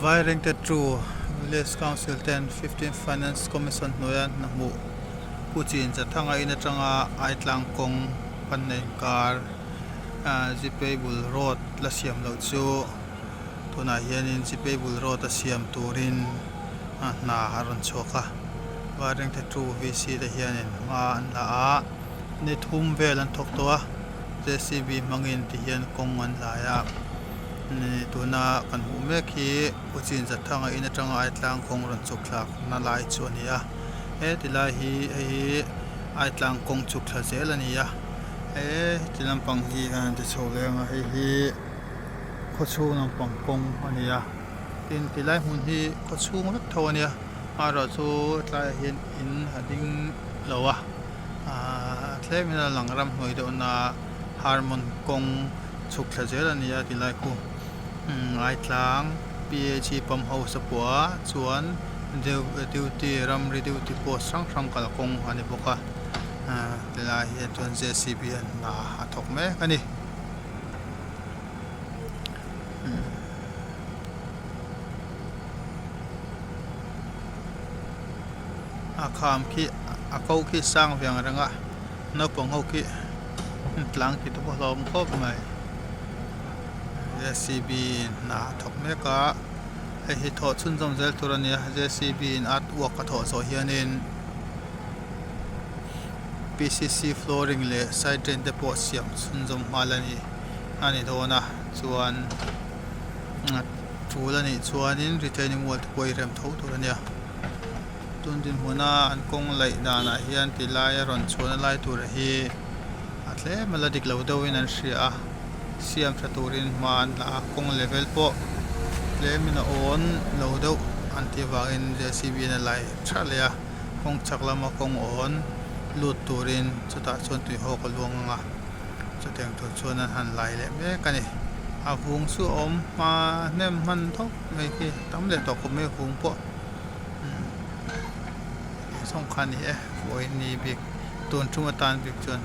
Vairengte Two Village Council ten Fifteenth Finance Commission hnuaia hna hmuh Pu Chin Chathanga in atanga Aitlang kawng panna inkar Zipei bul road la siam loh chu tunah hianin Zipei bul road a siam turin hna a rawn chhuak a. Vairengte Two VC te hianin hma an la a, ni thum vel an thawk tawh a, JCB hmangin tihian kawng an lai a. Ni tuna kan hmuh mek hi Pu Chin Zathanga in atanga Aitlang kawng rawn chhuk thlak na lai chu a ni a he ti lai hi hei hi Aitlang kawng chhuk thla zel a ni a he ti lampang hi a han ti chho leh ang a hei hi khawchhung lampang kawng a ni a tin ti lai hmun hi khawchhung vek tho a nia amaherawhchu tlaiah hian in a ding lo a ahh tlem in a lang ramhnuai deuh na harmon kawng. Chhuk thla zel a ni a ti lai khu Ngaitlang PHE pump house a puah a chuan duty ramri duty post hrang hrang kalkawng a ni bawk a tilai hian chuan JCB hian hna a thawk mek a ni. A kham khi a ko khi sang ve ang reng a. Naupang ho khi tlang ti te pawh a hlauhawm khawp mai JCB in hna a thawk mek a hei hi thawh chhunzawm zel tur a ni a JCB in art work a thawh zawh hianin PCC flooring leh side drain te pawh siam chhunzawm nghal a ni a ni dawn a chuan tul a nih chuanin retaining wall te pawh i rem tho tur a nia. Tun dinhmuna an kawng laih danah hian ti lai a rawn chhuahna lai tur hi a tlem a la dik lo deuhin an hria a, siam tha turin hma an la a, kawng level pawh tlemin a awn lo deuh an tih avangin JCB in a lai tha leh a, kawng chhak lama kawng awn lut turin chutah chuan tuihawk a luang ang a, chutiang tur chuan an han lai leh mek a ni. A vung chu a awm hma hnem hman thawk mai khi tam leh tawh khawp mai a vung pawh. Sawng kha a ni e vawiin ni bik tun tum atan bik chuan.